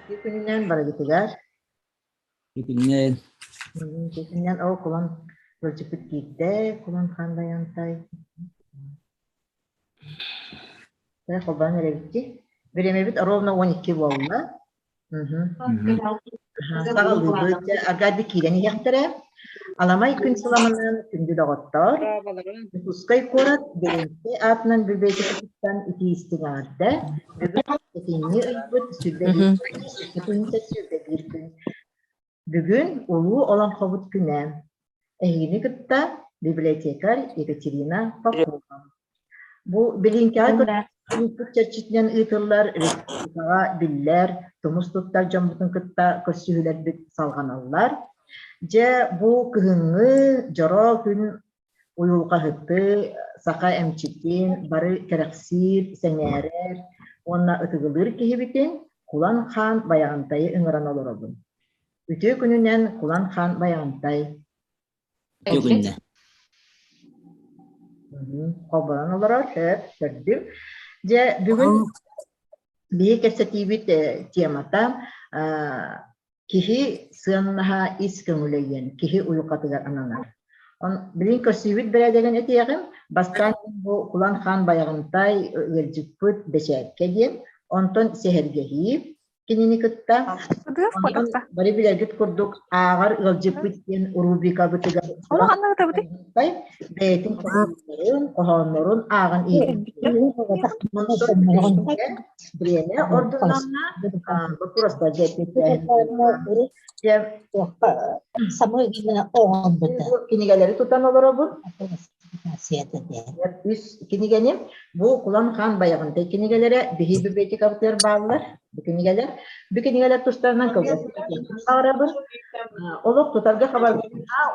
Үтүө күнүнэн барыгытыгар. Күнүнэн. Күнүнэн ол кулан ыалдьыппыт киирдэ, кулан хаан байантай. Холбоон эрэбит Бириэмэбит ровно 12 буолла. Саҕалыыбыт. Аргадий киирэн иһиэхтэрэ. Аламай күн сыламынан күндү доҕоттоор, Дьокуускай куорат Белинскэй аатынан библиотекатыттан итии истиҥ эҕэрдэ. Бүгүн сэтинньи ыйбыт 21 күн. Бүгүн Улуу Олоҥхобут күнэ. Эһигини кытта библиотекарь Екатерина Попова. Бу Белинкэҕэ көрсүһүүбүт чэрчитинэн ыытыллар республикаҕа биллэр, тумус туттар дьоммутун кытта көрсүһүүлэрбит салҕаналлар. Дьэ, бу кыһыҥҥы дьоро күн уйулҕаһыты, саха эмчитин бары кэрэхсиир, сэҥээрэр уонна ытыгылыыр киһибитин Кулан Хаан Байаҕантайы ыҥыран олоробун. Үтүө күнүнэн Кулан Хаан Байаҕантай! Үтүө күннэ. Холбонон олорор, сөп, көрдүм. Дьэ, бүгүн биһи кэпсэтиибит темата киһи сыаннаһа ис көҥүлэ диэн киһи уйулҕатыгар ананар. Он билин көрсүүбүт бэрээдэгин этиэҕим. Бастаан бу Кулан Хаан Байаҕантай ыалдьыппыт бэчээккэ диэн, онтон сэһэргэһии, кинини кытта онтон бары билэргит курдук ааҕар ыалдьыппыт диэн рубрикабытыгар бэйэтин хоһооннорун, хоһооннорун ааҕан Бириэмэ ордунанна боппуруостарга кинигэлэри тутан олоробун. Үс кинигэни бу Кулан хаан Байаҕантай кинигэлэрэ биһи библиотекабытыгар бааллар. Бу кинигэлэр. Бу кинигэлэр тустарынан кылгастык баҕарабын. Олох тутарга хабарга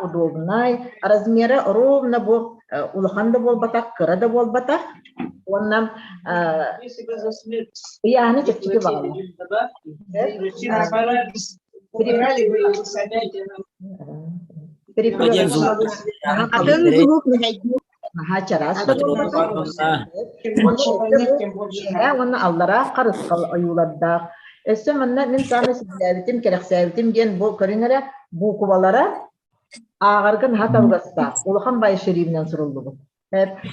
удобнай, размера ровно бу улахан да буолбатах, кыра да буолбатах. Уонна ыйааһыны чэпчэки баҕалар. Атын звук Наһаа чараас уонна аллараа харысхал ойуулардаах. Өссө манна мин саамай сөбүлээбитим, кэрэхсээбитим диэн бу көрүҥ эрэ буукубалара ааҕарга наһаа табыгастаах, улахан баай шрифтинэн суруллубут.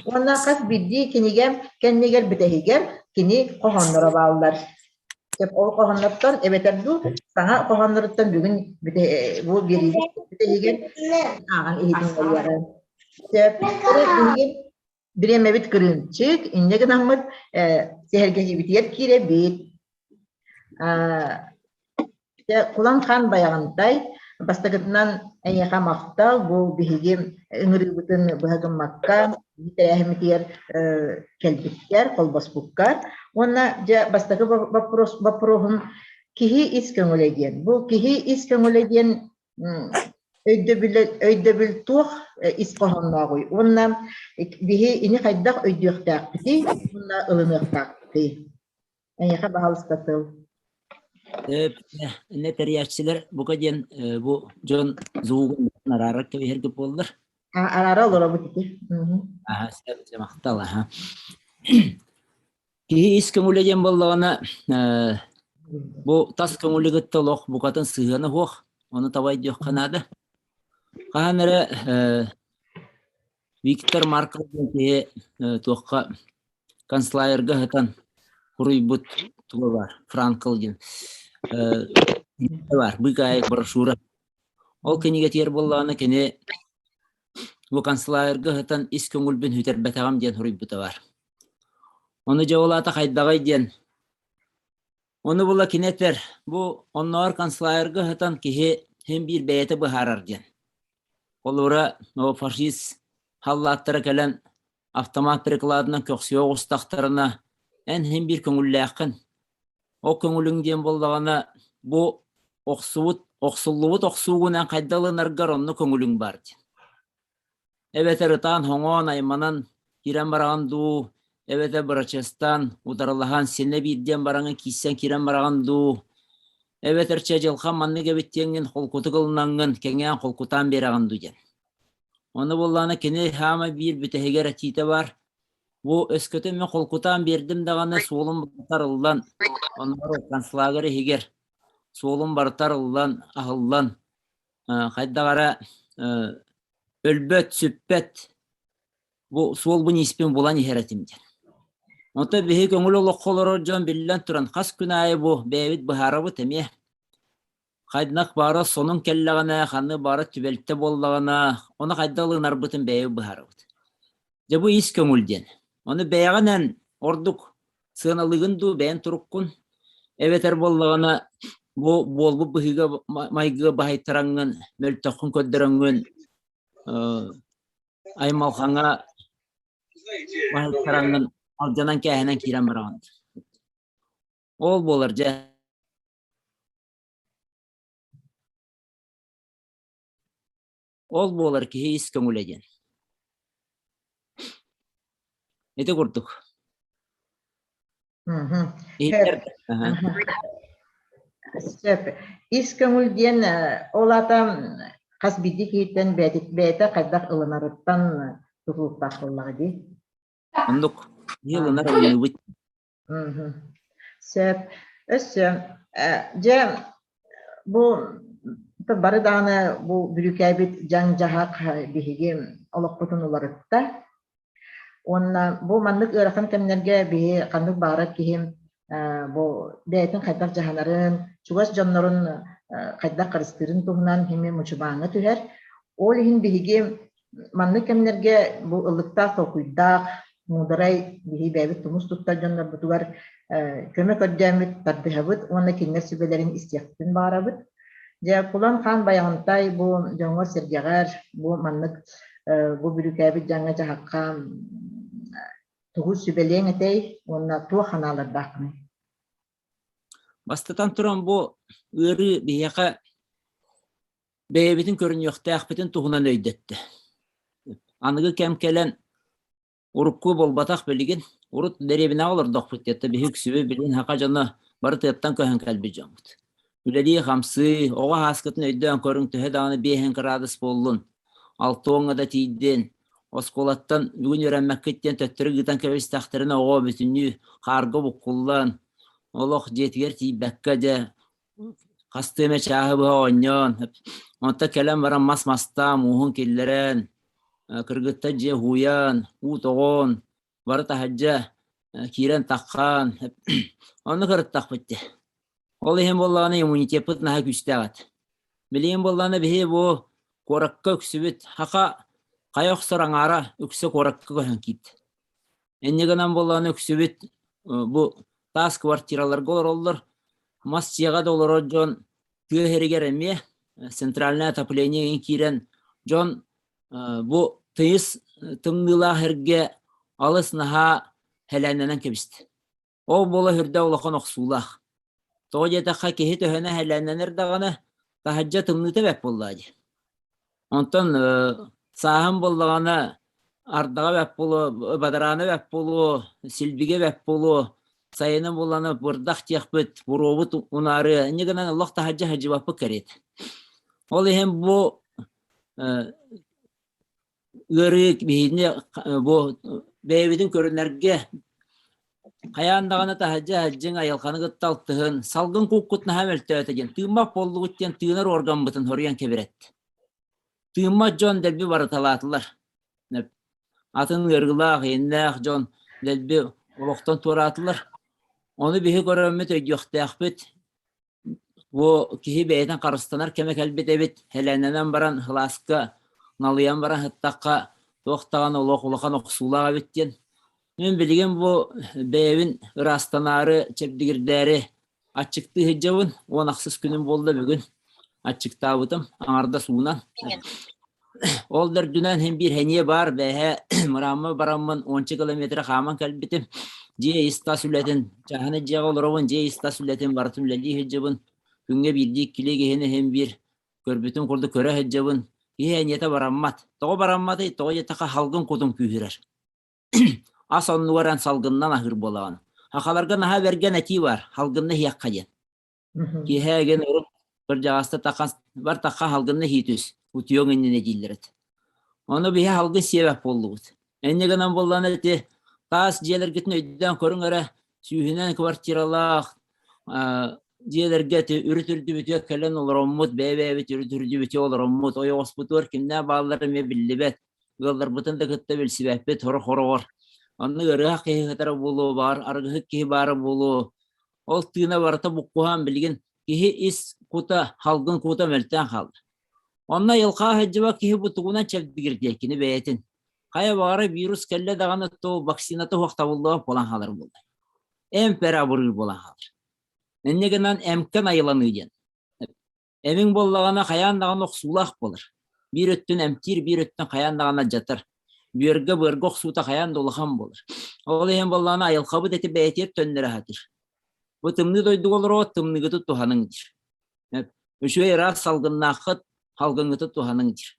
Уонна хас биирдии кинигэ кэннигэр бүтэһигэр кини хоһоонноро бааллар. Ол хоһооннортон эбэтэр дуу саҥа хоһоонноруттан бүгүн бу биэриибит бүтэһигэр ааҕан иһитиннэриэҕэ. Сөп. Биһиги бириэмэбит кырыымчык, инньэ гынаммыт сэһэргэһиибитигэр киирэбит. Кулан хаан Байаҕантай бастакытынан эйиэхэ махтал, бу биһиги ыҥырыыбытын быһа гыммакка тэрээһиммитигэр кэлбиккэр, холбоспуккар. Уонна дьэ бастакы вопрос боппуруоһум киһи ис көҥүлэ диэн. Бу киһи ис көҥүлэ диэн өйдөбүл өйдөбүл туох ис хоһооннооҕуй уонна биһи ини хайдах өйдүөхтээхпитий уонна ылыныахтаахпытый? Эйиэхэ баһаалыста тыл. Иннэ тэрийээччилэр бука диэн бу дьон звугун араара кэбиһэргэ буоллар. Араара олоробут ити. Аха, махтал аха. Киһи ис көҥүлэ диэн буоллаҕына бу тас көҥүлү кытта олох букатын сыһыана суох, ону таба өйдүөххэ наада. Хаһан эрэ Виктор Марков диэн киһи туохха концлагерга сытан суруйбут туга баар, Франкл диэн баар, быыкаайык брошюра. Ол кинигэтигэр буоллаҕына кини бу концлагерга сытан ис көҥүлбүн сүтэрбэтэҕим диэн суруйбута баар. Ону дьэ ол аата хайдаҕый диэн Ону була кини этэр, бу оннооҕор концлагерга сытан киһи син биир бэйэтэ быһаарар диэн. Холобура, фашист халлааттара кэлэн автомат прикладынан көхсүө оҕустахтарына, эн син биир көҥүллээххин. Ол көҥүлүҥ диэн буоллаҕына, бу охсубут, охсуллубут охсуугун эн хайда ылынаргар онно көҥүлүҥ баар диэн. Эбэтэр ытаан-хоҥоон, айманан киирэн бараҕын дуу, эбэтэр бырачыастаан, утарылаһан, синэ биирдиэн бараҥын киирсэн киирэн бараҕын дуу, эбэтэр чэ дьылҕам маннык эбит диэҥҥин холкутук ылынаҥҥын, кэҥээн холкутаан биэрэҕин дуу диэн. Ону буоллаҕына кини саамай биир бүтэһигэр этиитэ баар: бу өскөтүн мин холкутаан биэрдим даҕаны суолум барыта арыллан, оннооҕор концлагерь иһигэр. суолум барыта арыллан, аһыллан, хайдах эрэ өлбөт, сүппэт бу суолбун-ииспин булан иһэр этим диэн. Онтон биһиги көҥүл олоххо олорор дьон биллэн туран хас күн аайы бу бэйэбит быһаарабыт эмиэ. Хайдах баара сонун кэллэҕинэ, ханнык баара түбэлтэ буоллаҕына, ону хайдах ылынарбытын бэйэбит быһаарабыт. Дьэ бу ис көҥүл диэн. Ону бэйэҕинэн ордук сыаналыыгын дуу, бэйэн туруккун, эбэтэр буоллаҕына бу буолбут быһыыга майгыга баһыйтараҥҥын, мөлтөххүн көрдөрөҥҥүн аймалҕаҥҥа баһыйтараҥҥын алдьанан кээһэнэн киирэн бараҕын. Ол буолар дьэ. Ол буолар киһи ис көҥүлэ диэн. Ити курдук. Сөп. Ис көҥүл диэн ол аата хас биирдии киһиттэн бэйэтэ хайдах ылынарыттан тутулуктаах буоллаҕа дии. Оннук. Киһи ылынар ылыныбыт. Сөп. Өссө дьэ бу бары даҕаны бу бүрүүкээбит дьаҥ-дьаһах биһиги олохпутун уларытта. Уонна бу маннык ыарахан кэмнэргэ биһи ханнык баҕарар киһи бу бэйэтин хайдах дьаһанарын, чугас дьоннорун хайдах харыстыырын туһунан эмиэ мучумааҥҥа түһэр. Ол иһин биһиги маннык кэмнэргэ бу ыллыктаах толкуйдаах, муударай биһи бэйэбит тумус туттар дьоннорбутугар көмө көрдөөммүт тардыһабыт уонна кинилэр сүбэлэрин истиэхпитин баҕарабыт. Дьэ, Кулан Хаан Байаҕантай бу дьоҥҥор-сэргэҕэр бу маннык бу бүрүүкээбит дьаҥҥа-дьаһахха тугу сүбэлиэҥ этэй уонна туох санаалардааххыный? Бастатан туран бу ыарыы биһиэхэ бэйэбитин көрүнүөхтээхпитин туһунан өйдөттө. Аныгы кэм кэлэн Урукку буолбатах билигин. Урут дэриэбинэҕэ олордохпут диэтэ биһи үксүбүт билигин саха дьоно бары тыаттан көһөн кэлбит дьоммут. Үлэлии-хамсыы, оҕо һааскытын өйдөөн көрүҥ төһө даҕаны биэһин кыраадыс буоллун, алтуоҥҥа да тиийдин, оскуолаттан бүгүн үөрэммэккит диэн төттөрү ыытан кэбистэхтэринэ оҕо бүтүннүү хаарга буккуллан, олох дьиэтигэр тиийбэккэ дьэ хастыы эмэ чааһы быһа оонньоон, онтон кэлэн баран мас мастаан, мууһун киллэрэн, кыргыттар дьиэ уһуйан, уу тоҕон, бары таһырдьа киирэн таххан, онно кырыттахпыт дии. Ол иһин буоллаҕына иммунитеппыт наһаа күүстээх этэ. Билигин буоллаҕына биһи бу куоракка үксүбүт хаха хайа охсор аҥаара үксэ куоракка көһөн киирдэ. Инньэ гынан буоллаҕына үксүбүт бу таас квартираларга олороллор. Мас дьиэҕэ да олорор дьон тыа иһэригэр эмиэ центральное отопление киирэн дьон бу тыйыс тымныылаах эргэ алыс наһаа һэлээннэнэн кэбистэ. Ол буола сүрдээх улахан охсуулаах. Тоҕо диэтэххэ киһи төһөнө һэлээннэнэр даҕаны таһырдьа тымныыта бэрт буоллаҕа дии. Онтон сааһын буоллаҕына ардаҕа бэрт буолуо, бадараана бэрт буолуо, силбигэ бэрт буолуо, сайынын буоллаҕына бырдах диэхпит, буруобут унаарыа, инньэ гынан олох таһырдьа сылдьыбаппыт кэриэтэ. Ол иһин бу ыарыы биһигини бу бэйэбитин көрүнэргэ хайаан даҕаны таһырдьа сылдьыҥ, айылҕаны кытта алтыһын, салгын куккут наһаа мөлтөөтө диэн, тыыммат буоллугут диэн тыынар органбытын хоруйан кэбирэттэ. Тыыммат дьон дэлби барыталаатылар. Атын ыарыылаах, иэннээх дьон дэлби олохтон туораатылар. Ону биһи көрөммүт өйдүөхтээхпит. Бу киһи бэйэтин харыстанар кэмэ кэлбит эбит, һэлээннэнэн баран һылааска налыйан баран сыттахха туох даҕаны олох улахан охсуулаах эбит диэн. Мин билигин бу бэйэбин ыраастанаары, чэбдигирдээри аччыктыы сылдьабын. 16 күнүм буолла бүгүн аччыктаабытым, аҥардас уунан. Ол да үрдүнэн син биир сэниэ баар, бээһээ мырааммар бараммын уонча километры хааман кэлбитим. Дьиэ ис-тас үлэтин, чааһынай дьиэҕэ олоробун, дьиэ ис-тас үлэтин барытын үлэлии сылдьабын. Күҥҥэ биирдии-иккилии киһини иһин биир көрбүтүм курдук көрө сылдьабын. Киһи эниэтэ бараммат. Тоҕо барамматый? Тоҕо диэтэххэ салгын кутун күүһүрэр. Ас оннугар эн салгынынан аһыыр буолаҕын. Сахаларга наһаа бэргэн этии баар, салгынна иһиэххэ диэн. Киэһэ эгэ урут кырдьаҕаста тахас бар тахха халгынна иһии түс, утуйуоҥ иннинэ дииллэр этэ. Ону биһи халгын сиэбэт буоллубут. Инньэ гынан буоллаҕына ити таас дьиэлэргитин өйдөөн көрүҥ эрэ, сүүһүнэн квартиралаах, дьиэлэргэ ити үрүт үрдүбүтүгэр кэлэн олороммут, бэйэ-бэйэбит үрүт үрдүбүтүгэр олороммут, ойоҕоспутугар кимнээх бааллара эмиэ биллибэт, ыалларбытын да кытта билсибэппит сорох-хороҕор. Онно ыарыһах киһи сытара буолуо, баҕар арыгыһыт киһи баара буолуо. Ол тыына барыта буккуһаан билигин киһи ис кута, халгын кута мөлтөөн хаалла. Онно айылҕа сылдьыбат киһи бу тугунан чэбдигирдиэ кини бэйэтин. Хайа баҕара вирус кэллэ даҕаны то вакцината суох табыллыбат буолан хаалар буолла. Эмп эрэ абырыыр буолан хаалар. Инньэ гынан эмкэн айыланыы диэн. Эмиҥ буоллаҕына хайаан даҕаны охсуулаах буолар. Биир өттүн эмтиир, биир өттүн хайаан даҕаны алдьатар. Бүөргэ, быарга охсуута хайаан да улахан буолар. Ол иһин буоллаҕына айылҕабыт эти бэйэтигэр төннөрө сатыыр. Бу тымныы дойдуга олороҕут, тымныыгытын туһаныҥ диир. Үчүгэй ыраас салгыннааххыт, салгыҥҥытын туһаныҥ диир.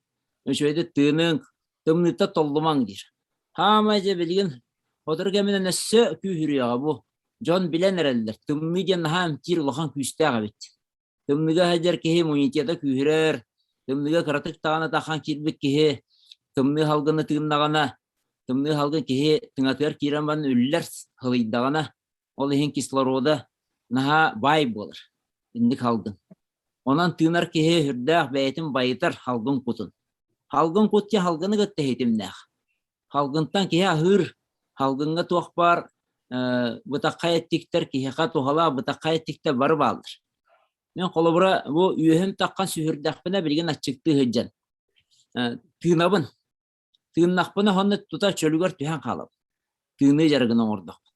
Үчүгэйдик тыыныҥ, тымныыта толлумаҥ диир. Хаамай дьэ билигин сотору кэминэн өссө күүһүрүөҕэ бу. Дьон билэн эрэллэр, тымныы диэн наһаа эмтиир улахан күүстээх эбит. Тымныыга сылдьар киһи иммунитета күүһүрэр, тымныыга кыратык даҕаны тахан киирбит киһи тымныы салгыны тыыннаҕына, тымныы салгын киһи тыҥатыгар киирэн баран үллэр сылыйдаҕына, ол иһин кислорода наһаа баай буолар. Инник салгын. Онон тыынар киһи сүрдээх бэйэтин байытар салгын кутун. Салгын кут диэн салгыны кытта ситимнээх. Салгынтан киһи аһыыр, салгыҥҥа туох баар бытаххай эттиктэр киһиэхэ туһалаах бытаххай эттиктэр бары бааллар. Мин холобура бу үөһүм таххан сүһүрдэхпинэ билигин аччыктыы сылдьан тыынабын. Тыыннахпына сонно тута чөлүгэр түһэн хаалабын. Тыыныы дьарыгын оҥордохпун.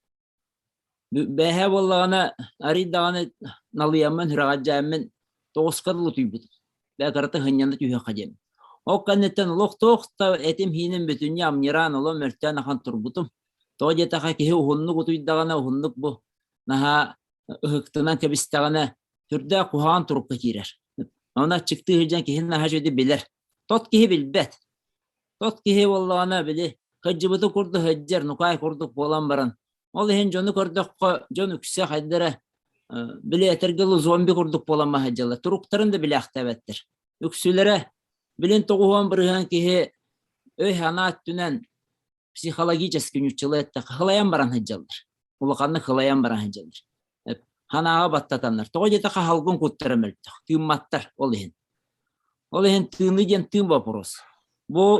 Бээһээ буоллаҕына арый даҕаны налыйаммын, сүрэҕэлдьээммин тоҕуска дылы утуйбутум. Бээ кырата сынньана түһүөххэ диэн. Ол кэнниттэн олох туох да этим-сииним бүтүннүү амньыраан, олох мөлтөөн ахан турбутум. Тоҕо диэтэххэ киһи уһуннук утуйдаҕына, уһуннук бу наһаа ыһыктынан кэбистэҕинэ сүрдээх куһаҕан турукка киирэр. Ону аччыктыы сылдьан киһи наһаа үчүгэйдик билэр. Тот киһи билбэт. Тот киһи буоллаҕына, били, кырдьыбыты курдук сылдьар, нукаай курдук буолан баран, ол иһин дьону көрдөххө, дьон үксэ хайда эрэ, били этэргэ дылы зомби курдук буолан сылдьаллар, туруктарын да билээхтээбэттэр. Үксүлэрэ, билин 90% киһи өй-санаа өттүнэн психологически нууччалыы эттэххэ, хылайан баран сылдьаллар. Улаханнык хылайан баран сылдьаллар. Санааҕа баттатаннар. Тоҕо диэтэххэ халгын куттара мөлтөх, тыымматтар ол иһин. Ол иһин тыыныы диэн тыын вопрос. Бу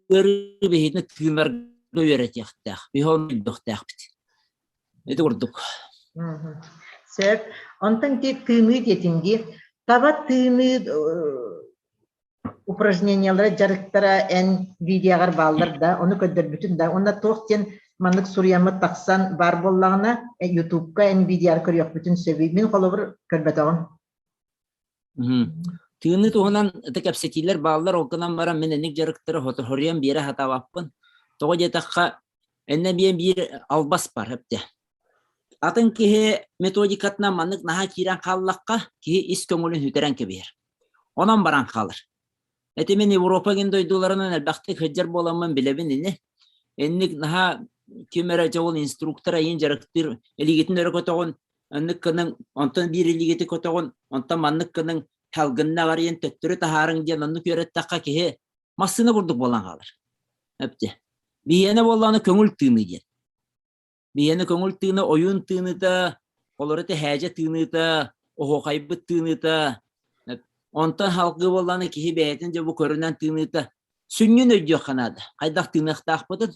ыарыы биһигини тыынарга үөрэтиэхтээх, биһи ону өйдүөхтээхпит. Ити курдук. Сөп. Онтон ти тыыныы диэтиҥ дии. Таба тыыныы упражнениялара, дьарыктара эн видеоҕар бааллар да, ону көрдөрбүтүн да, уонна туох диэн маннык суруйаммыт тахсан баар буоллаҕына, Ютубка эн видеоҕар көрүөхпүтүн сөбүй. Мин холобур көрбөтөҕүм. Тыыныы туһунан это кэпсэтиилэр бааллар, ол гынан баран мин инник дьарыктары хоторуйан биэрэ сатаабаппын. Тоҕо диэтэххэ, эннэ биэн биир албас бар эптэ. Атын киһи методикатынан маннык наһаа киирэн хааллахха, киһи ис көҥүлүн сүтэрэн кэбиһэр. Онон баран хаалар. Ити мин Европа гин дойдуларынан элбэхтик сылдьар буоламмын билэбин ини. Инник наһаа ким эрэ дьэ ол инструктор айын дьарыктыыр илиигитин өрө көтөҕүн, оннук гыныҥ, онтон биир илиигити көтөҕүн, онтон маннык гыныҥ, салгынна аҕарыйан төттөрү таһаарыҥ диэн оннук үөрэттэххэ киһи массыына курдук буолан хаалар. Эптэ. Биһиэнэ буоллаҕына көҥүл тыыныы диэн. Биһиэнэ көҥүл тыына ойуун тыыныта, олору тэһээдьэ тыыныыта, оһуохайбыт тыыныыта, онтон салгыы буоллаҕына киһи бэйэтин дьэ бу көрүнэн тыыныыта сүнньүн өйдүөххэ наада. Хайдах тыыныахтаахпытын.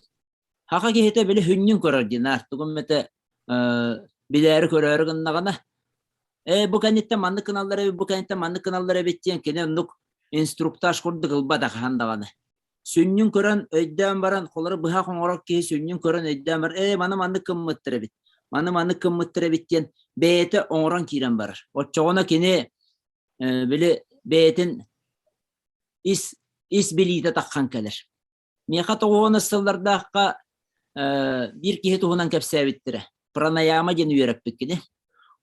Саха киһитэ били сүнньүн көрөр диэн тугум этэ билээри көрөөрү гыннаҕына ээ бу кэнниттэн маннык гыналлар эбит, бу кэнниттэн маннык гыналлар эбит диэн кини оннук инструктаж курдук ылбатах хаһан даҕаны. Сүнньүн көрөн, өйдөөн баран, холоро быһах оҥорор киһи сүнньүн көрөн өйдөөн баран, ээ маны маннык гыммыттар эбит, маны маннык гыммыттар эбит диэн бэйэтэ оҥорон киирэн барар. Оччоҕуна кини били бэйэтин ис ис билиитэ таххан кэлэр. Миэхэ тоҕуона сыллардаахха биир киһи туһунан кэпсээбиттэрэ. Пранаяма диэн үөрэппит кини.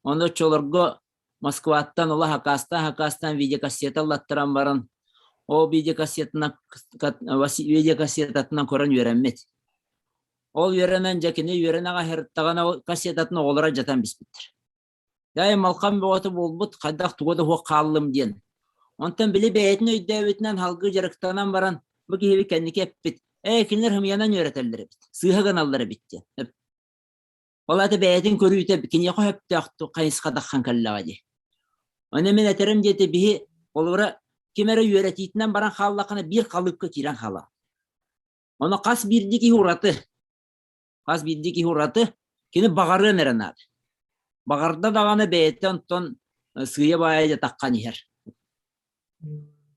Ону оччолорго Москваттан ыла хакаастаан-хакаастаан видеокассета ыллаттаран баран, ол видеокассетынан видеокассетатынан көрөн үөрэммит. Ол үөрэнэн дьэ кини үөрэнэ аҕаһыртаҕына ол кассетатын оҕолоро дьатан биспиттэр. Даа малхан бөҕөтө буолбут, хайдах туга да суох хааллым диэн. Онтон били бэйэтин өйдөөбүтүнэн салгыы дьарыктанан баран, бу киһиби кэнники эппит, ээ кинилэр хымыйанан үөрэтэллэр эбит, сыыһа гыналлар эбит диэн. Ол аата бэйэтин көрүүтэ киниэхэ сөптөөх хайысха таххан кэллэҕэ дии. Ону мин этэрим диэти биһи холобура ким эрэ үөрэтиитинэн баран хааллаххына биир халыыпка киирэн хаалар. Ону хас биирдии киһи ураты. Хас биирдии киһи ураты. Кини баҕарыан эрэ наада. Баҕарда даҕаны бэйэтэ онтон сыыйа-баайа дьатаххан иһэр.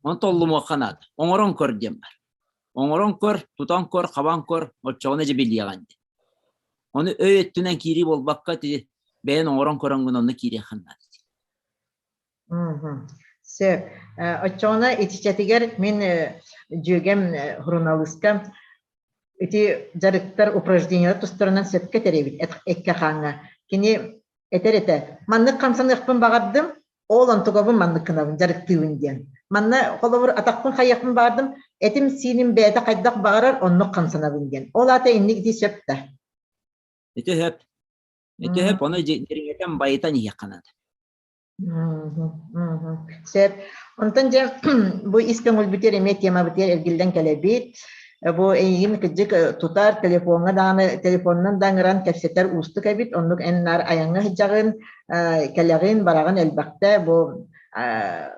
Онон толлумуохха наада. Оҥорон көр диэн бар. Оҥорон көр, тутан көр, хабан көр, оччоҕуна дьэ билиэҕин диэн. Ону өй өттүнэн киирии буолбакка, ити бэйэн оҥорон көрөҥҥүн онно киириэххин наада. Сөп. Оччоҕуна итичэтигэр мин дьүөгэм суруналыыска ити дьарыктар упражнениелар тустарынан сөпкө этэр эбит эккэ-хааҥҥа. Кини этэр этэ, маннык хамсаныахпын баҕардым, ол онтугабын маннык гынабын, дьарыктыыбын диэн. Манна холобур атахпын хайыахпын баҕардым, этим-сииним бэйэтэ хайдах баҕарар, оннук хамсанабын диэн. Ол аата инник ити сөп да? Ити сөп. Ити сөп, ону дириҥэтэн байытан иһиэххэ наада. Сөп. Онтон дьэ бу ис көҥүлбүтүгэр эмиэ темабытыгар эргиллэн кэлэбит. Бу эйигин кырдьык тутар телефоҥҥа даҕаны телефонунан да ыҥыран кэпсэтэр уустук эбит. Оннук эн наар айаҥҥа сылдьаҕын, кэлэҕин, бараҕын элбэхтэ. Бу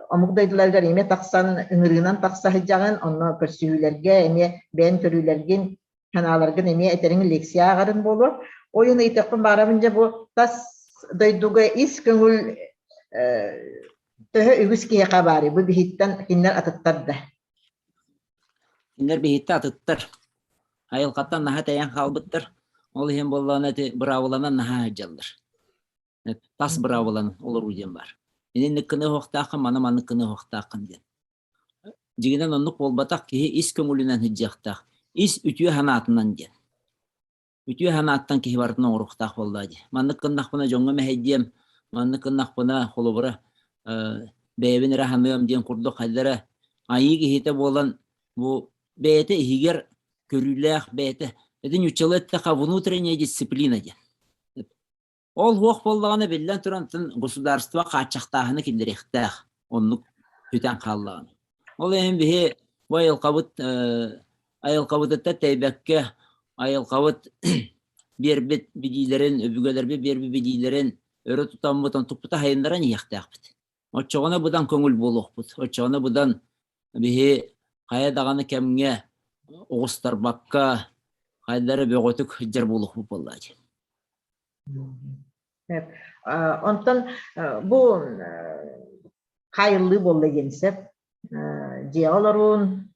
омук дойдуларыгар эмиэ тахсан ыҥырыынан тахса сылдьаҕын. Онно көрсүһүүлэргэ эмиэ бэйэн көрүүлэргин санааларгын эмиэ этэриҥ лекция ааҕарын буолуо. Ойун ыйытыахпын баарабын дьэ бу тас дойдуга ис көҥүл төһө үгүс киһиэхэ баарый? Бу биһиттэн кинилэр атыттар да? Кинилэр биһиттэ атыттар. Айылҕаттан наһаа тэйэн хаалбыттар. Ол иһин буоллаҕына ити быраабыланан наһаа сылдьаллар. Тас быраабыланан олоруу диэн баар. Инник гына уһуохтааххын, маны маннык гына уһуохтааххын диэн. Дьиҥинэн оннук буолбатах, киһи ис көҥүлүнэн сылдьыахтаах, ис үтүө санаатынан диэн. Үтүө санааттан киһи барытын оҥоруохтаах буоллаҕа дии. Маннык гыннахпына дьоҥҥо мэһэйдиэм, маннык гыннахпына холобура бэйэбин эрэ аһаныам диэн курдук хайда эрэ айыы киһитэ буолан бу бэйэтэ иһигэр көрүүлээх бэйэтэ ити нууччалыы эттэххэ внутренняя дисциплина диэн. Ол суох буоллаҕына, биллэн туран, атын государство хааччахтааһыны киллэриэхтээх. Оннук сүтэн хааллаҕына. Ол иһин биһи бу айылҕабыт айылҕабытыттан тэйбэккэ, айылҕабыт биэрбит билиилэрин, өбүгэлэрбит биэрбит билиилэрин өрө тутаммыт, онтукпута сайыннаран иһиэхтээхпит. Оччоҕуна быдан көҥүл буолуохпут. Оччоҕуна быдан биһи хайа даҕаны кэмҥэ оҕустарбакка, хайда эрэ бөҕөтүк сылдьар буолуохпут буоллаа дии. Онтон бу хаайыллыы буолла диэн сөп. Дьиэҕэ олоруун,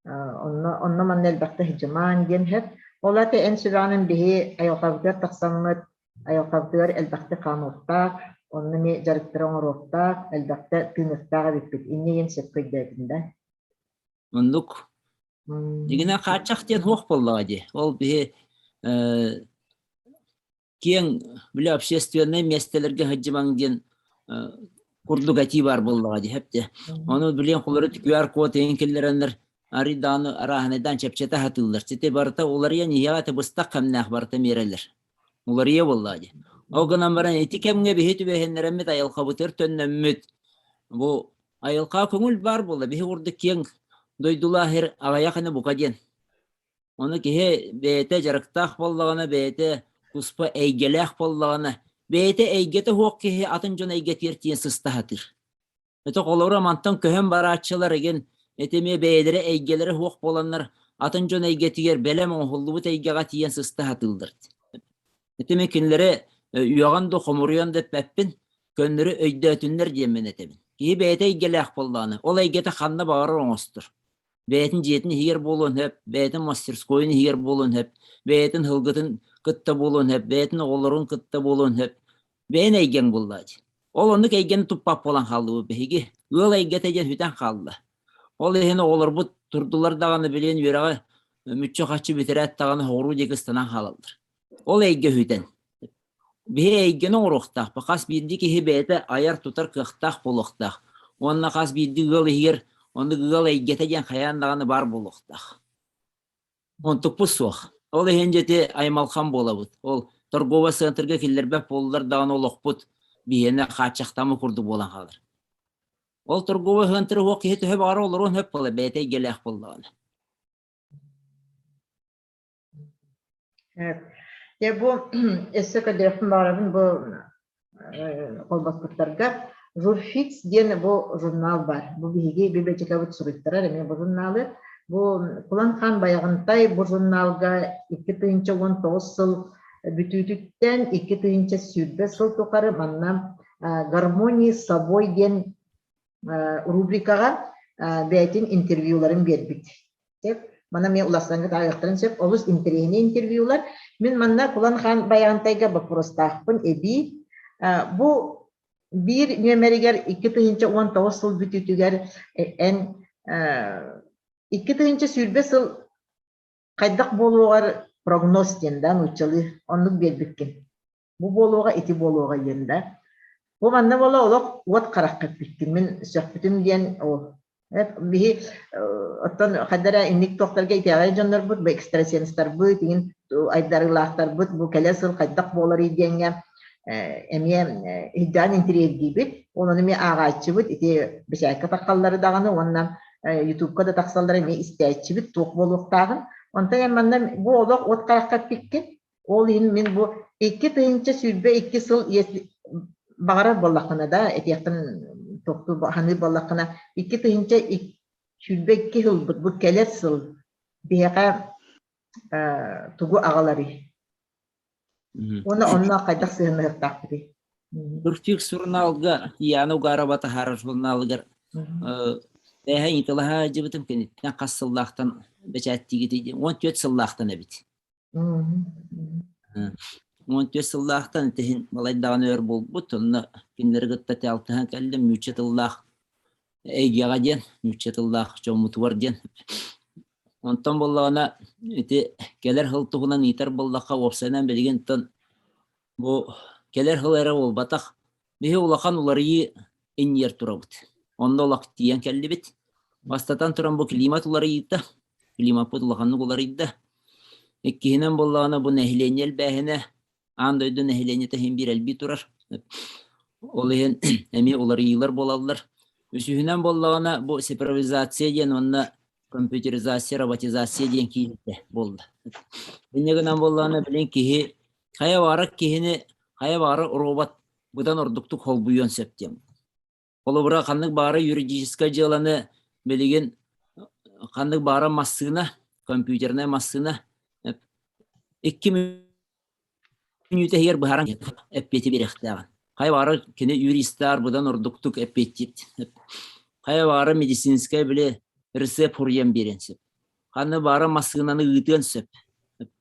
онно онно манна элбэхтэ сылдьымаан диэн сөп. Ол аата эн сүрэҕинэн биһи айылҕабытыгар тахсаммыт, айылҕабытыгар элбэхтик хаамыахтаах, онно эмиэ дьарыктары оҥоруохтаах, элбэхтэ тыыныахтаах эбиппит. Инньэ диэн сөпкө өйдөөтүм да? Оннук Дьиҥинэн хааччах диэн суох буоллаҕа дии. Ол биһи киэҥ били общественнай миэстэлэргэ сылдьымаҥ диэн курдук этии баар буоллаҕа дии хэп дии. Ону билиэн холоро QR-код иһин киллэрэннэр арый даҕаны арааһынайдаан чэпчэтэ сатыыллар. Сити барыта уларыйан иһиэҕэ этэ быстах кэмнээх барыта миэрэлэр. Уларыйа буоллаҕа дии. Ол гынан баран ити кэмҥэ биһи түбэһиннэрэммит айылҕабытыгар төннөммүт бу Айылҕа көҥүл баар буолла, биһи курдук киэҥ дойдулаах сир аҕыйах ини бука диэн. Ону киһи бэйэтэ дьарыктаах буоллаҕына, бэйэтэ туспа эйгэлээх буоллаҕына, бэйэтэ эйгэтэ суох киһи атын дьон эйгэтигэр тиийэн сыста сатыыр. Ити холобура мантан көһөн барааччылар игин ити эмиэ бэйэлэрэ эйгэлэрэ суох буоланнар атын дьон эйгэтигэр бэлэм оҥоһуллубут эйгэҕэ тиийэн сыста сатыыллар. Ити мин кинилэри үөҕэн да хомуруйан да эппэппин, көннөрү өйдөөтүннэр диэммин этэбин. Киһи бэйэтэ эйгэлээх буоллаҕына, ол эйгэтэ ханна баҕарар оҥостор. Бэйэтин дьиэтин иһигэр буолуон сөп, бэйэтин мастерскойун иһигэр буолуон сөп, бэйэтин һылгытын кытта буолуон сөп, бэйэтин оҕолорун кытта буолуон сөп. Бэйэн эйгэҥ буоллаа дии. Ол оннук эйгэни туппат буолан хааллыбыт биһиги. Ыал эйгэтэ диэн сүтэн хаалла. Ол иһин оҕолорбут турдулар даҕаны билигин үөрэҕи мүччү-хаччы бүтэрээт даҕаны соҕуруу диэки ыстанан хаалаллар. Ол эйгэ үһүтэн. Биһи эйгэни оҥоруохтаахпыт. Хас биирдии киһи бэйэтэ айар-тутар кыахтаах буолуохтаах. Уонна хас биирдии ыал иһигэр оннук ыал эйгэтэ диэн хайаан даҕаны баар буолуохтаах. Онтукпут суох. Ол иһин дьэ ити аймалхан буолабыт. Ол торговай центрга киллэрбэт буоллар даҕаны олохпут биһиэнэ хааччахтаммыт курдук буолан хаалар. Ол торговай центр суох киһи төһө баҕарар олоруон сөп буолар, бэйэтэ эйгэлээх буоллаҕына. Дьэ бу өссө көрдөрүөхпүн баҕарабын бу холбоспуттарга. Журфикс диэн бу журнал баар. Бу биһиги библиотекабыт суруйтарар эмиэ бу журналы. Бу Кулан Хаан Байаҕантай бу журналга 2019 сыл бүтүүтүттэн 2020 сыл тухары манна «Гармонии с собой» диэн рубрикаҕа бэйэтин интервьюларын биэрбит. Манна эмиэ уларсаҥҥа таайыахтарын сөп. Олус интэриэһинэй интервьюлар. Мин манна Кулан Хаан Байаҕантайга боппуруостаахпын эбии. Бу биир нүөмэригэр 2019 сыл бүтүүтүгэр эн 2020 сыл хайдах буолуоҕар прогноз диэн да нууччалыы оннук биэрбиккин. Бу буолуоҕа, ити буолуоҕа диэн да. Бу манна буола олох уот харахха эппиккин. Мин сөхпүтүм диэн ол. Биһи оттон хайда эрэ инник туохтарга итэҕэй дьоннорбут, бу экстрасенстарбыт, иҥин айдарыылаахтарбыт бу кэлэр сыл хайдах буоларый диэҥҥэ эмиэ иһдээн интириэрдиибит. Онон эмиэ ааҕааччыбыт ити бэчээккэ таххаллары даҕаны уонна ютубка да тахсаллары эмиэ истээччибит туох буолуохтааҕын. Онтон эн манна бу олох уот харахха эппиккин. Ол иһин мин бу 2022 сыл баҕарар буоллаххына да, этиэххин тохтуу саныыр буоллаххына, 2022 сылбыт бу кэлэр сыл биһиэхэ тугу аҕаларый? Уонна онно хайдах сыһыаннаһыахтаахпытый? Турфик сурунаалга Яна Угарова таһаарар журналыгар бэйэһэ ыйыталаһа сылдьыбытым киниттэн хас сыллаахтан бэчээттиигитий 14 сыллаахтан эбит. 14 сыллаахтан итиһин балайдаҕын өр буолбут, онно кинилэри кытта алтыһан кэллим, нуучча тыллаах эйгэҕэ диэн, нуучча тыллаах дьоммутугар диэн. Онтон буоллаҕына ити кэлэр сыл туһунан ыйытар буоллахха, уопсайынан билигин оттон бу кэлэр сыл эрэ буолбатах, биһи улахан уларыйыы иннигэр турабыт. Онно олох тиийэн кэллибит. Бастатан туран бу климат уларыйыыта, климаппыт улаханнык уларыйда. Иккиһинэн буоллаҕына бу нэһилиэнньэ элбээһинэ, аан дойду нэһилиэнньэтэ иһин биир элбии турар. Ол иһин эмиэ уларыйыылар буолаллар. Үсүһүнэн буоллаҕына бу цифровизация диэн уонна компьютеризация, роботизация диэн киирбитэ буолла. Инньэ гынан буоллаҕына билин киһи хайа баҕарар киһини хайа баҕарар робот быдан ордуктук холбуйуон сөп диэн. Холобура, ханнык баара юридическай дьыаланы билигин ханнык баара массыына, компьютерная массыына икки мүнүүтэ иһигэр быһааран эппиэти биэриэхтээҕин. Хайа баара кини юристаар быдан ордуктук эппиэттиир. Хайа баара медицинскэй били рецепт суруйан биэриэн сөп. Ханна баара массыынаны ыытыан сөп.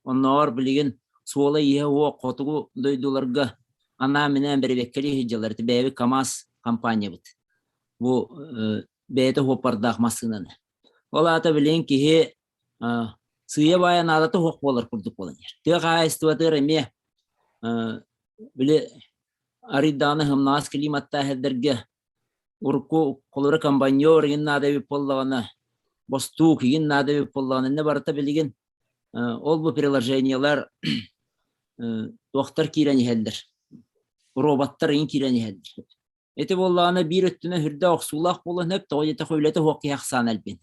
Оннооҕор билигин суола-ииһэ уох хотугу дойдуларга анаан-минээн бэрэбиэккэлии сылдьаллар. Ити бэйэбит КАМАЗ компаниябыт. Бу бэйэтэ суоппардаах массыынаны. Ол аата билигин киһи сыыйа-баайа наадата суох буолар курдук буолан иһэр. Тыа хаһаайыстыбатыгар эмиэ били арыйдаҕына сымнаҕас климаттаах эрдэргэ урукку холобура комбайнер игин наада эбит буоллаҕына, бостуук игин наада эбит буоллаҕына, иннэ барыта билигин ол бу приложениелар туохтар киирэн иһэллэр, роботтар игин киирэн иһэллэр. Ити буоллаҕына биир өттүнэн сүрдээх охсуулаах буолуон сөп, тоҕо диэтэххэ үлэтэ суох киһи ахсаана элбиэн.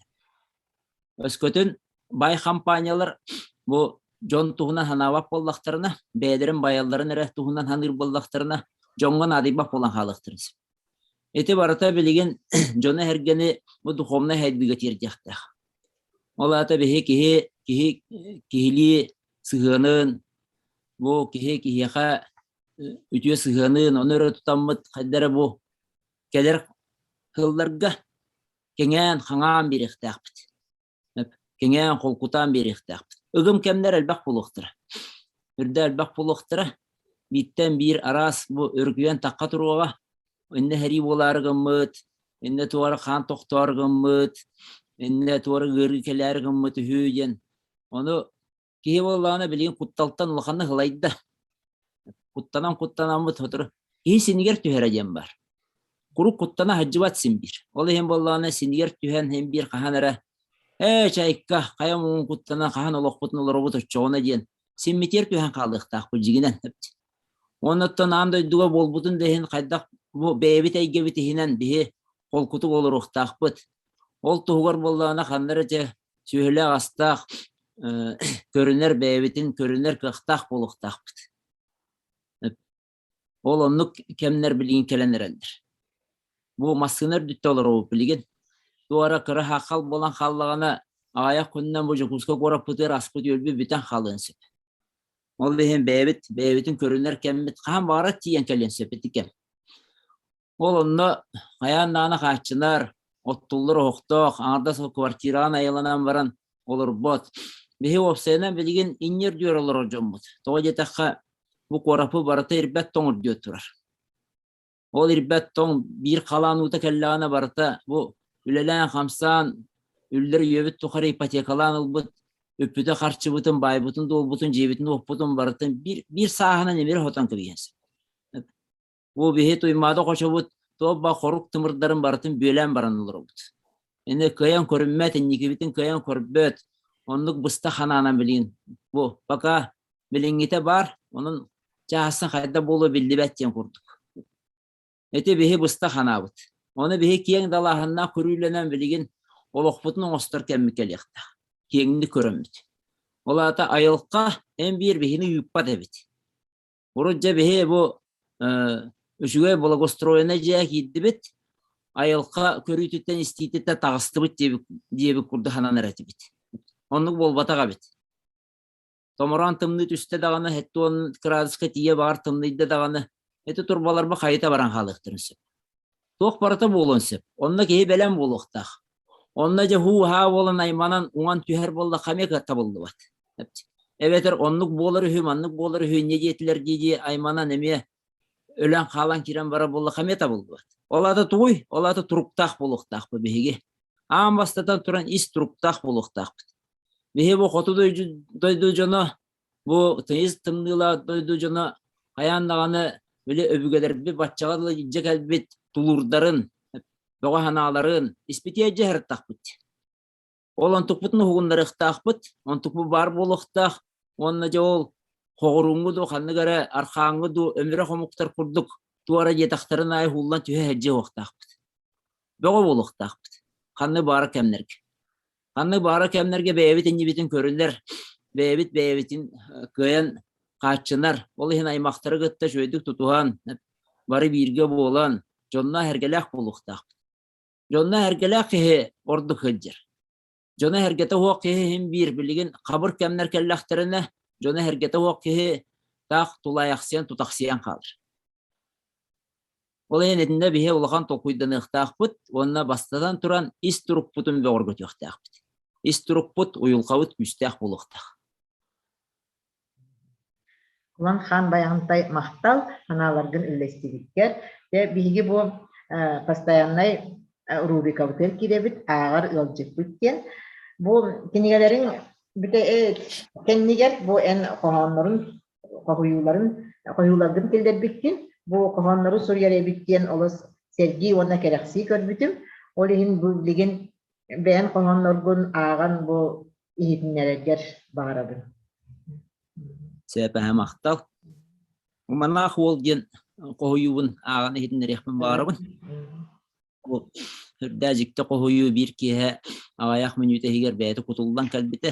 Өскөтүн бай компаниялар бу дьон туһунан санаабат буоллахтарына, бэйэлэрин байалларын эрэ туһунан саныыр буоллахтарына, дьоҥҥо наадыйбат буолан хаалыахтарын сөп. Ити барыта билигин дьону-сэргэни бу духовнай сайдыыга тиэрдиэхтээх. Ол аата биһи киһи киһи киһилии сыһыанын, бу киһи киһиэхэ үтүө сыһыанын, ону өрө тутаммыт хайда эрэ бу кэлэр сылларга кэҥээн, хаҥаан биэриэхтээхпит. Кэҥээн, холкутаан биэриэхтээхпит. Ыгым кэмнэр элбэх буолуохтара. Үрдэ элбэх буолуохтара. Бииртэн биир араас бу өрүкүйэн тахха туруоҕа. Иннэ сэрии буолаары гыммыт, иннэ туора хаан тохтоору гыммыт, иннэ туора ыарыы кэлээри гыммыт үһү диэн. Ону Киһи буоллаҕына билигин кутталтан улаханнык ылайда. Куттанан-куттанаммыт сотору киһи синигэр түһэрэ диэн баар. Куруук куттана сылдьыбат син биир. Ол иһин буоллаҕына синигэр түһэн син биир хаһан эрэ ээ чайка хайа муҥун куттанан хаһан олохпутун олоробут оччоҕуна диэн симмитиэр түһэн хаалыахтаахпыт дьигинэн. Оннуттан аан дойдуга буолбутун да иһин хайдах бу бэйэбит эйгэбит иһинэн биһи холкутук олоруохтаахпыт. Ол туһугар буоллаҕына ханна эрэ дьэ сүөһүлээх-астаах көрүнэр бэйэбитин көрүнэр кыахтаах буолуохтаахпыт. Ол оннук кэмнэр билигин кэлэн эрэллэр. Бу массыына үрдүттэ олоробут билигин. Туора кыра хааххал буолан хааллаҕына, аҕыйах күнүнэн бу Дьокуускай куораппытыгар аспыт-үөлбүт бүтэн хаалыан сөп. Ол иһин бэйэбит бэйэбитин көрүнэр кэммит хаһан баҕарар тиийэн кэлиэн сөп ити кэм. Ол онно хайаан даҕаны хааччынар, оттуллар оһохтоох, аҥардас квартираҕын айыланан баран олорбот. Биһи уопсайынан билигин инньэ үрдүгэр олорор дьоммут. Тоҕо диэтэххэ, бу куораппыт барыта ирбэт тоҥ үрдүгэр турар. Ол ирбэт тоҥ биир халаан уута кэллэҕинэ барыта бу үлэлээн-хамсаан, үллэр үйэбит тухары ипотекалаан ылбыт үппүтэ-харчыбытын, баайбытын-дуолбутун, дьиэбитин-уоппутун барытын биир, биир сааһынан имири хотон кэбиһиэн сөп. Бу биһи Туймаада хочобут туох хорук тымырдарын барытын бүөлээн баран олоробут. Ини кыайан көрүммэт, инникибитин кыайан көрбөт, оннук быста ханаанан билигин бу пока билиҥҥитэ баар, онон чааһысан хайда буолуо биллибэт диэн курдук. Ити биһи быста ханаабыт. Ону биһи киэҥ далааһыннаах көрүүлэнэн билигин олохпутун оҥостор кэммит кэлиэхтээх. Киэҥник көрөммүт. Ол аата айылҕа эн биир биһини ыыппат эбит. Урут дьэ биһи бу үчүгэй благоустроеннай дьиэ киирдибит, айылҕа көрүүтүттэн истиититтэн таҕыстыбыт диэбит, диэбит курдук сананар этибит. Оннук буолбатах эбит. Томороон тымныы түстэ даҕаны, 70 кыраадыска тиийэ баҕар тымныйда даҕаны, ити турбаларба хайыта баран хаалыахтарын сөп. Туох барыта буолуон сөп. Онно киһи бэлэм буолуохтаах. Онно дьэ һуу-һаа буолан айманан уҥан түһэр буоллахха эмиэ табыллыбат. Эбэтэр оннук буолар үһү, маннык буолар үһү инньэ диэтилэр дии-дии айманан эмиэ өлөн хаалан киирэн барар буоллахха эмиэ табыллыбат. Ол аата тугуй? Ол аата туруктаах буолуохтаахпыт биһиги. Аан бастатан туран ис туруктаах буолуохтаахпыт. Биһи бу хоту дойду, дойду дьоно Бу тыйыс тымныылаах дойду дьоно хайаан даҕаны били өбүгэлэрбит баччаҕа дылы илдьэ кэлбит тулуурдарын, бөҕө санааларын испитиэ дьаһартахпыт. Ол онтукпутун уһугуннарыахтаахпыт, онтукпут баар буолуохтаах уонна дьэ ол хоҕурууҥҥу дуу, ханнык эрэ архааҥҥы дуу өмүрэх омуктар курдук туора диэтэхтэрин аайы уһуллан түһэ сылдьыа суохтаахпыт. Бөҕө буолуохтаахпыт. Ханнык баара кэмнэргэ. Ханнык баара кэмнэргэ бэйэбит иннибитин көрүллэр, бэйэбит бэйэбитин кыайан хааччынар, ол иһин аймахтары кытта үчүгэйдик тутуһан, бары бииргэ буолан, дьонноох эргэлээх буолуохтаахпыт. Дьонноох эргэлээх киһи ордук сылдьар. Дьоно эһэргэтэ суох киһи иһин биир билигин хабыр кэмнэр кэллэхтэринэ, дьоно эһэргэтэ суох киһи таах тулаайахсыйан тутахсыйан хаалар. Ол иһин итиннэ биһи улахан толкуйданыахтаахпыт уонна бастатан туран ис турукпутун бөҕөргөтүөхтээхпит. Ис турукпут, уйулҕабыт күүстээх буолуохтаах. Кулан хаан Байаҕантай махтал санааларгын үллэстибиккэр. Дьэ, биһиги бу постояннай рубрикабытыгар киирэбит, ааҕар ыалдьыппыт диэн. Бу кинигэлэриҥ бүтэ кэннигэр бу эн хоһооннорун хоһуйууларын хоһуйууларгын киллэрбиккин, бу хоһооннору суруйар эбит диэн олус сэргии уонна кэрэхсии көрбүтүм. Ол иһин бу билигин бэйэн хоһоонноргун ааҕан бу иһитиннэрэргэр баҕарабын. Сөп махтал. Маннаах уол диэн хоһуйуубун ааҕан иһитиннэриэхпин баҕарабын. Бу үрдээ дьикти хоһуйуу биир киэһэ аҕыйах мүнүүтэ иһигэр бэйэтэ кутуллан кэлбитэ.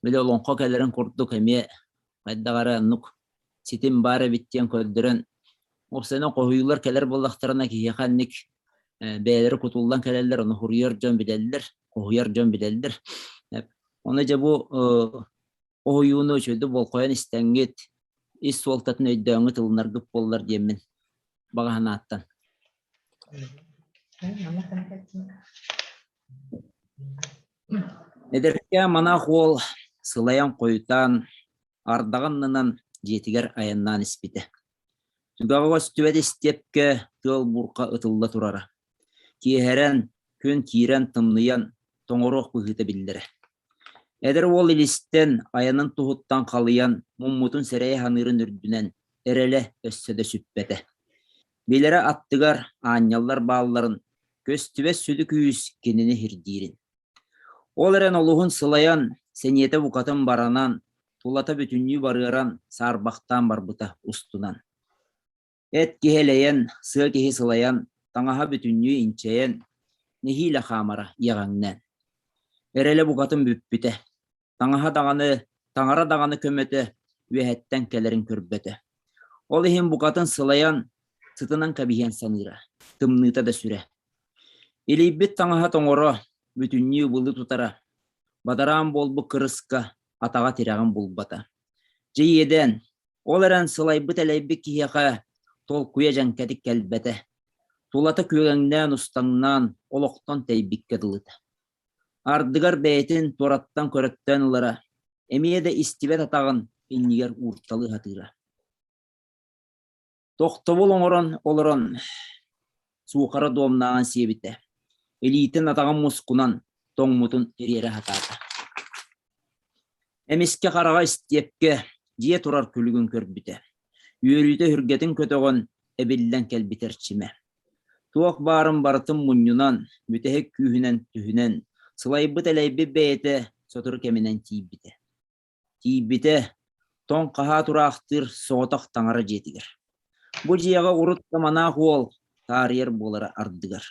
Били олоҥхо кэлэрин курдук эмиэ хайдах эрэ оннук ситим баар эбит диэн көрдөрөн, уопсайынан хоһуйуулар кэлэр буоллахтарына киһиэхэ инник бэйэлэрэ кутуллан кэлэллэр, ону хоруйар дьон билэллэр, хоһуйар дьон билэллэр. Ону дьэ бу Хоһуйууну үчүгэйдик болҕойон истэҥҥит, ис суолтатын өйдөөҥҥүт ылынаргыт буоллар диэммин баҕа санааттан. Эдэркээн манаах уол сылайан хойутаан, ардаҕын аннынан дьиэтигэр айаннаан испитэ. Түгэҕэ көстүбэт истиэпкэ тыал буурҕа ытылла турара. Киэһэрэн, күн киирэн тымныйан, тоҥоруох быһыыта биллэрэ. Эдэр уол илистэн, айанын туһуттан халыйан, муммутун сэрэйэ саныырын үрдүнэн, эрэлэ өссө да сүппэтэ. Билэрэ аттыгар аанньаллар баалларын, көстүбэт сүдү күүс кинини сирдиирин. Ол эрэн олуһун сылайан, сэниэтэ букатын баранан, тулата бүтүннүү барыаран, саарбахтаан барбыта устунан. Эт киһи элэйэн, сыа киһи сылайан, таҥаһа бүтүннүү инчэйэн, нэһиилэ хаамара иэҕэҥнээн. Эрэлэ букатын бүппүтэ. Таҥаһа даҕаны, таҥара даҕаны көмөтө үөһэттэн кэлэрин көрбөтө. Ол иһин букатын сылайан, сытынан кэбиһиэн саныыра, тымныыта да сүрэ. Илийбит таҥаһа тоҥоро, бүтүннүү былы тутара, бадараан буолбут кырыска атаҕа тирэҕин булбата. Дьэ иэдээн, ол эрэн сылайбыт-элэйбит киһиэхэ толкуйа дьэҥкэтик кэлбэтэ. Тулата күөгэҥнээн устаҥнаан олохтон тэйбиккэ дылыта. Ардыгар бэйэтин туораттан көрөттөөн ылара, эмиэ да истибэт атаҕын иннигэр уурталыы сатыыра. Тохтобул оҥорон олорон суухара дуомнааҕын сиэбитэ, илиитин атаҕын мускунан тоҥмутун ириэрэ сатаата. Эмискэ хараҕа истиэпкэ дьиэ турар күлүгүн көрбүтэ, үөрүүтэ сүргэтин көтөҕөн эбиллэн кэлбит эрчимэ. Туох баарын барытын мунньунан, бүтэһик күүһүнэн түһүнэн, сылайбыт-элэйбит бэйэтэ сотору кэминэн тиийбитэ. Тиийбитэ, тоҥ хаһаа тураахтыыр соҕотох таҥара дьиэтигэр. Бу дьиэҕэ урут да манаах уол таарыйар буолара ардыгар.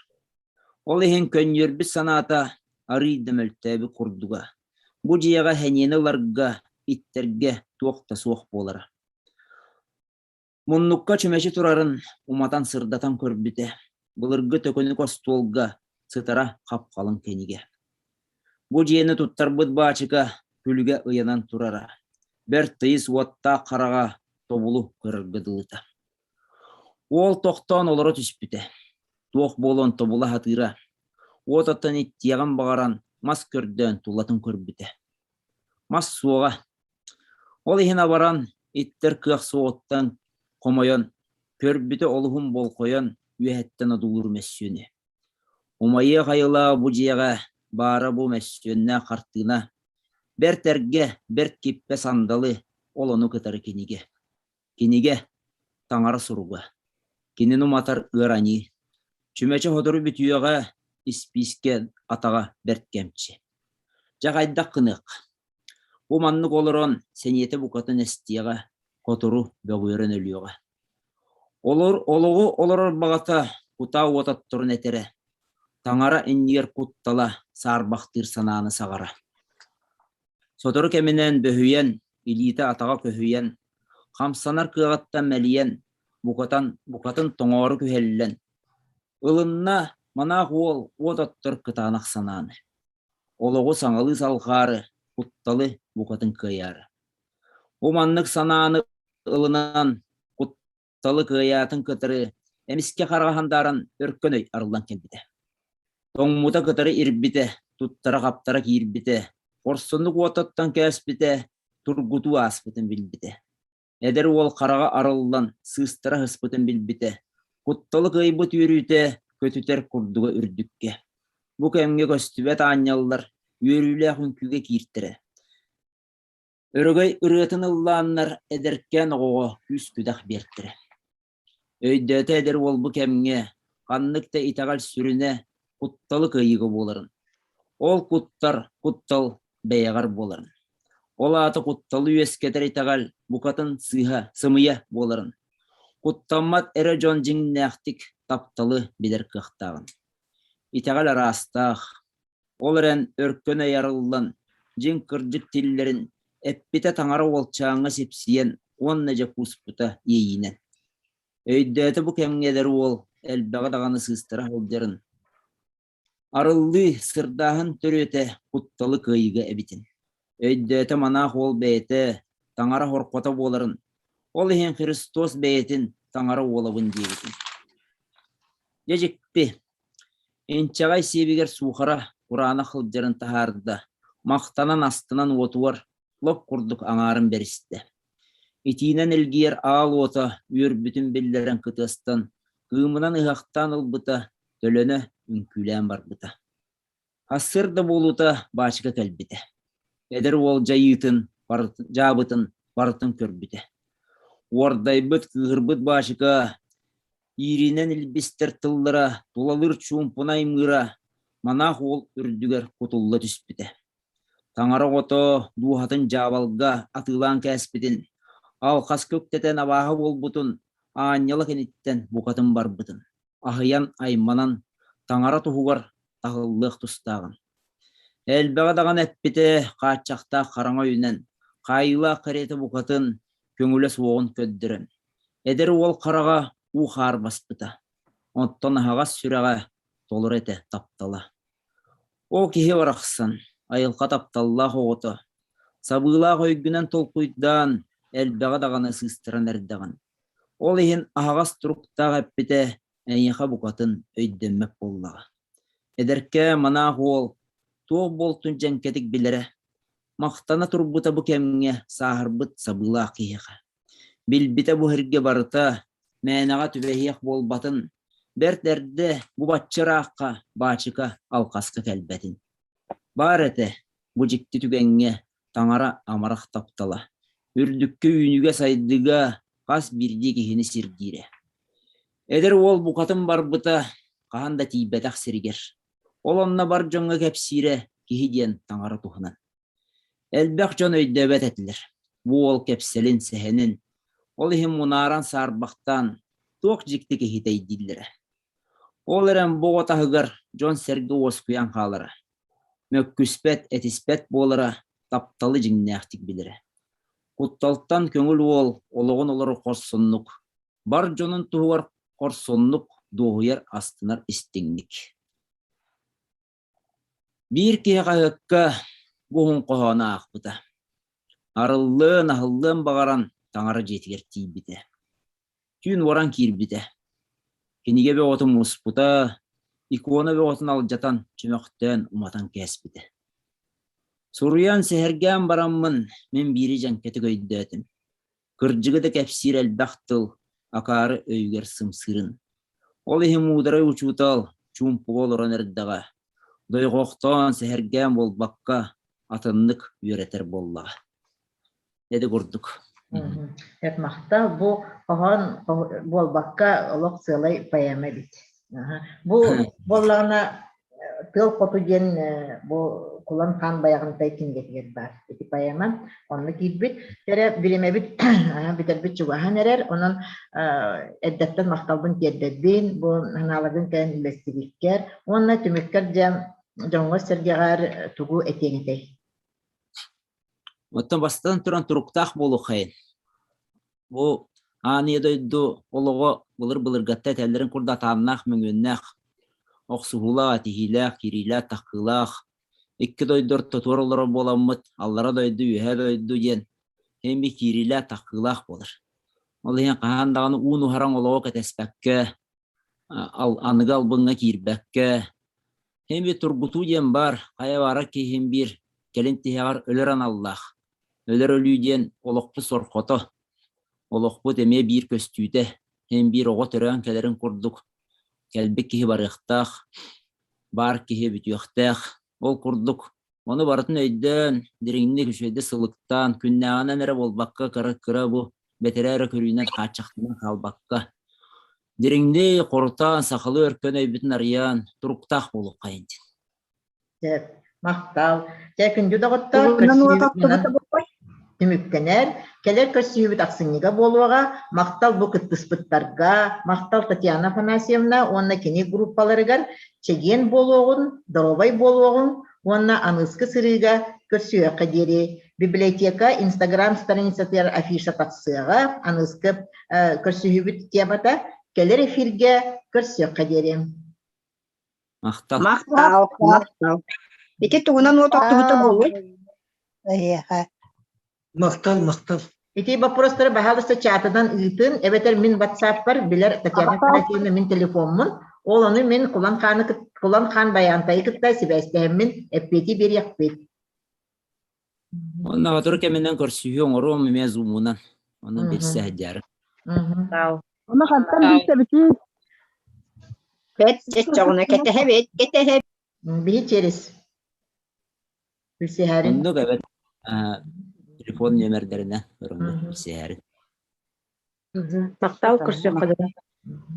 Ол иһин көнньүөрбүт санаата арыый да мөлтөөбүт курдуга. Бу дьиэҕэ сэниэни ыларга, иттэргэ туох да суох буолара. Муннукка чүмэчи турарын уматан сырдатан көрбүтэ, былыргы төкүнүк остуолга сытара хап-халыҥ кинигэ. Бу дьиэни туттарбыт баачыка күлүгэ ыйанан турара, бэрт тыйыс уоттаах хараҕа тобулу көрөргө дылыта. Уол тохтоон олоро түспүтэ, туох буолуон тобула сатыыра, уот оттон иттиэҕин баҕаран мас көрдөөн тулатын көрбүтэ. Мас суоҕа, Ол иһин абаран, иттэр кыах суоҕуттан хомойон, көрбүтэ олуһун болҕойон үөһэттэн одуулуур мөссүөнү. Умайыах айылаах бу дьиэҕэ баара бу мөссүөннээх хартыына, бэрт эргэ, бэрт киппэ сандалы, ол ону кытары кинигэ. Кинигэ, таҥара суруга. Кинини уматар ыар аньыы. Чүмэчи сотору бүтүөҕэ, испиискэ атаҕа бэрт кэмчи. Дьэ хайдах гыныахха? Бу маннык олорон сэниэтэ букатын эстиэҕэ, хотуру бөҕүөрэн өлүөҕэ. Олор олоҕу олорор баҕата кутаа уот отторун этэрэ, таҥара иннигэр куттала саарбахтыыр санааны саҕара. Сотору кэминэн бөһүйэн, илиитэ-атаҕа көһүйэн, хамсанар кыаҕыттан мэлийэн, букатан букатын тоҥоору күһэллэн, ылынна манаах уол уот оттор кытаанах санааны. Олоҕу саҥалыы салҕаары, кутталы букатын кыайаары. Бу маннык санааны ылынан, кутталы кыайаатын кытары эмискэ хараҕа хандааран өркөн өй арыллан кэлбитэ. Тоҥмута кытары ирбитэ, туттара-хаптара киирбитэ, хорсуннук уотаттан кээспитэ, тургутуу ааспытын билбитэ. Эдэр уол хараҕа арыллан, сыыстара сыспытын билбитэ, кутталы кыайбыт үөрүүтэ көтүтэр курдуга үрдүккэ. Бу кэмҥэ көстүбэт аанньаллар үөрүүлээх үҥкүүгэ кииртэрэ. Өрөгөй ырыатын ыллааннар эдэркээн оҕоҕо күүс-күдэх биэртэрэ. Өйдөөтө эдэр уол бу кэмҥэ ханнык да итэҕэл сүрүнэ кутталы кыайыыга буоларын. Ол куттар куттал бэйэҕэр буоларын. Ол аата кутталы үөскэтэр итэҕэл букатын сыыһа, сымыйа буоларын. Куттаммат эрэ дьон дьиҥнээхтик тапталы билэр кыахтааҕын. Итэҕэл араастаах, Ол эрэн өркөн өй арыллан, дьиҥ кырдьык тиллэрин эппитэ таҥара уолчааҥҥа сипсийэн уонна дьэ кууспута иэйиинэн. Өйдөөтө бу кэмҥэ эдэр уол элбэҕи даҕаны сыыстара сылдьарын, арыллыы, сырдааһын төрүөтэ кутталы кыайыыга эбитин. Өйдөөтө манаах уол бэйэтэ таҥара хорхото буоларын, ол иһин Христос бэйэтин таҥара уолабын диэбитин. Дьэ дьикти, Инчэҕэй сиэбигэр суухара кураанах сылдьарын таһаарда, махтанан астынан уотугар лоп курдук аҥаарын бэристэ. Итиинэн илгийэр аал уота үөрбүтүн биллэрэн кытыастан, кыымынан ыһыахтаан ылбыта, төлөнө үҥкүүлээн барбыта. Сарсыарда буолуута баачыка кэлбитэ. Эдэр уол дьайыытын, дьаабытын барытын көрбүтэ. Уордайбыт, кыыһырбыт баачыка ииринэн илбистэр тыллара тулалыыр чуумпуна аймыыра манаах уол үрдүгэр кутулла түспүтэ. Таҥара оҕото дууһатын дьаабалга атыылаан кээспитин, алҕаска үктэтэн абааһы буолбутун, аанньала киниттэн букатын барбытын, аһыйан айманан таҥара туһугар таһыллыах тустааҕын. Элбэҕи даҕаны эппитэ, хааччахтаах хараҥа өйүнэн, хаайыылаах кэриэтэ букатын көҥүлэ суоҕун көрдөрөн. Эдэр уол хараҕа уу-хаар баспыта, оттон аһаҕас сүрэҕэ толору этэ таптала. Ол киһи барахсан, айылҕа тапталлаах оҕото, сабыылаах өйгүнэн толкуйдаан, элбэҕи даҕаны сыыстаран эрдэҕин. Ол иһин аһаҕас туруктаах эппитэ эйиэхэ букатын өйдөммөт буоллаҕа. Эдэркээ манаах уол туох буолтун дьэҥкэтик билэрэ, махтана турбута бу кэмҥэ сааһырбыт сабыылаах киһиэхэ. Билбитэ бу сиргэ барыта мээнэҕэ түбэһиэх буолбатын, бэрт эрдэ бу бачча ыраахха баачыка алҕаска кэлбэтин. Баар этэ бу дьикти түгэҥҥэ таҥара амарах таптала, үрдүккэ үүнүүгэ-сайдыыга хас биирдии киһини сирдиирэ. Эдэр уол букатын барбыта хаһан да тиийбэтэх сиригэр. Ол онно бар дьоҥҥо кэпсиирэ киһи диэн таҥара туһунан. Элбэх дьон өйдөөбөт этилэр, бу уол кэпсэлин, сэһэнин, ол иһин мунааран саарбахтаан, туох дьикти киһитэй дииллэрэ. Ол эрэн бу оҕо таһыгар дьон-сэргэ уоскуйан хаалара, мөккүспэт, этиспэт буолара, тапталы дьиҥнээхтик билэрэ. Кутталтан көҥүл уол олоҕун олорор хорсуннук, бар дьонун туһугар хорсуннук дуоһуйар, астынар истиҥник. Биир киһи хаһыакка бу уһун хоһоону аахпыта. Арыллыан, аһыллыан баҕаран таҥара дьиэтигэр тиийбитэ. Түүн уоран киирбитэ. Кинигэ бөҕөтүн муспута, икона бөҕөтүн алдьатан, чөмөхтөөн уматан кээспитэ. Суруйан, сэһэргээн бараммын, мин биири дьэҥкэтик өйдөөтүм. Кырдьыгы да кэпсиир элбэх тыл акаары өйүгэр сымсыырын. Ол иһин муударай учуутал чуумпуга олорон эрдэҕэ, дойҕохтоон, сэһэргээн буолбакка, атыннык үөрэтэр буоллаҕа. Ити курдук. Эт махтал бу хоһоон буолбакка олох сыалай поэма эбит. Бу буоллаҕына Тыал хоту диэн бу Кулан хаан Байаҕантай кинигэтигэр баар ити поэма онно киирбит. Эрэ бириэмэбит бүтэрбит чугаһаан эрэр. Онон эрдэттэн махталбын тиэрдэбин бу санааларгын кэлэн үллэстибиккэр уонна түмүккэр дьэ дьоҥҥор-сэргэҕэр тугу этиэҥ этэй? Оттон бастатан туран туруктаах буолуоххайын. Бу аан ийэ дойду олоҕо былыр-былыргатта этэллэрин курдук атааннаах-мөҥүөннээх, охсуһуулаах, этиһиилээх, киириилээх-таххыылаах, икки дойду ортотугар олорор буоламмыт, аллара дойду, үөһээ дойду диэн эмиэ киириилээх-таххыылаах буолар. Ол иһин хаһан даҕаны уун уһараҥ олоҕу кэтэспэккэ, аныгы албыҥҥа киирбэккэ, эмиэ тургутуу диэн баар, хайа баара киһим биир кэлин тиһэҕэр өлөр аналлаах. Өлөр өлүү диэн олохпут сорхото, олохпут эмиэ биир көстүүтэ, эн биир оҕо төрөөн кэлэрин курдук кэлбит киһи барыахтаах, баар киһи бүтүөхтээх. Ол курдук ону барытын өйдөөн, дириҥник үчүгэйдик сылыктаан, күннээҕинэн эрэ буолбакка, кыра-кыра бу бэтэрээ эрэ көрүүнэн хааччахтанан хаалбакка, дириҥник хорутаан, сахалыы өркөн өйбүтүн арыйан, туруктаах буолуоххайын диэн. Сөп. Махтал. Дьэ, күндү доҕоттор, Тугунан уот көрсүһүүбүт оттубута буолуой? түмүктэнэр. Кэлэр көрсүһүүбүт ахсынньыга буолуоҕа. Махтал бу кыттыспыттарга, махтал Татьяна Афанасьевна уонна кини группаларыгар чэгиэн буолуоҕун, доруобай буолуоҕун уонна аныыскы сырыыга көрсүөххэ диэри. Библиотека Инстаграм страницатыгар афиша тахсыаҕа. Аныыскы көрсүһүүбүт темата кэлэр эфиргэ көрсүөххэ диэри. Махтал. Махтал. Махтал. Ити тугунан уот оттубута буолуой? Эһиэхэ. Махтал, махтал. Ити боппуруостары баһаалыста чатынан ыытын, эбэтэр мин ватсаппар билэр Татьяна Афанасьевна мин телефоммун, ол ону мин Кулан Хааны Кулан Хаан Байаантайы кытта сибээстэһэммин эппиэти биэриэхпит. Онно сотору кэминэн көрсүһүү оҥоруом эмиэ зумунан. Онон билсэ сылдьары. Ону хантан билсэбитий? Бэт дьэччоҕуна кэтэһэбит, кэтэһэбит. Биһи через билсиһээрин. Оннук эбэт телефон нүөмэрдэринэн көрөҥҥө билсиһээрин. Махтал көрсүөххэ дылы.